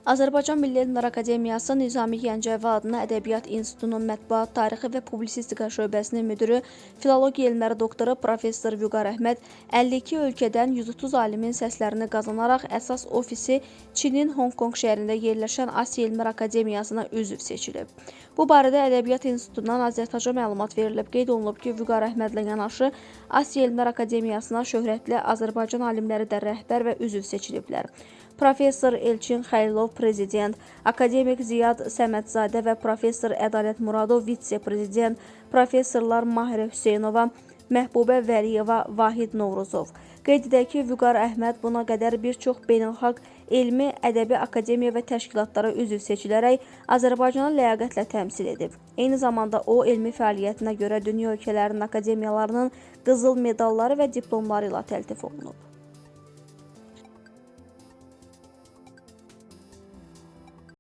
Azərbaycan Milli Elmlər Akademiyası Nizami Gəncəvi adına Ədəbiyyat İnstitutunun Mətbuat Tarixi və Publisistika şöbəsinin müdiri, filologiya elmləri doktoru professor Vüqar Əhməd 52 ölkədən 130 alimin səslərini qazanaraq əsas ofisi Çinin Honkonq şəhərində yerləşən Asiya Elmlər Akademiyasına üzv seçilib. Bu barədə Ədəbiyyat İnstitutundan Azərtaca məlumat verilib. Qeyd olunub ki, Vüqar Əhmədlə yanaşı Asiya Elmlər Akademiyasına şöhrətli Azərbaycan alimləri də rəhbər və üzv seçiliblər. Professor Elçin Xəlilov prezident, akademik Ziyad Səmədzadə və professor Ədalət Muradov vitse-prezident, professorlar Mahirə Hüseynova, Məhbubə Vəliyeva, Vahid Novruzov. Qeyd edək ki, Vüqar Əhməd buna qədər bir çox beynəlxalq elmi, ədəbi akademiya və təşkilatlara üzv seçilərək Azərbaycanı ləyaqətlə təmsil edib. Eyni zamanda o, elmi fəaliyyətinə görə dünya ölkələrinin akademiyalarının qızıl medalları və diplomları ilə təltif olunub.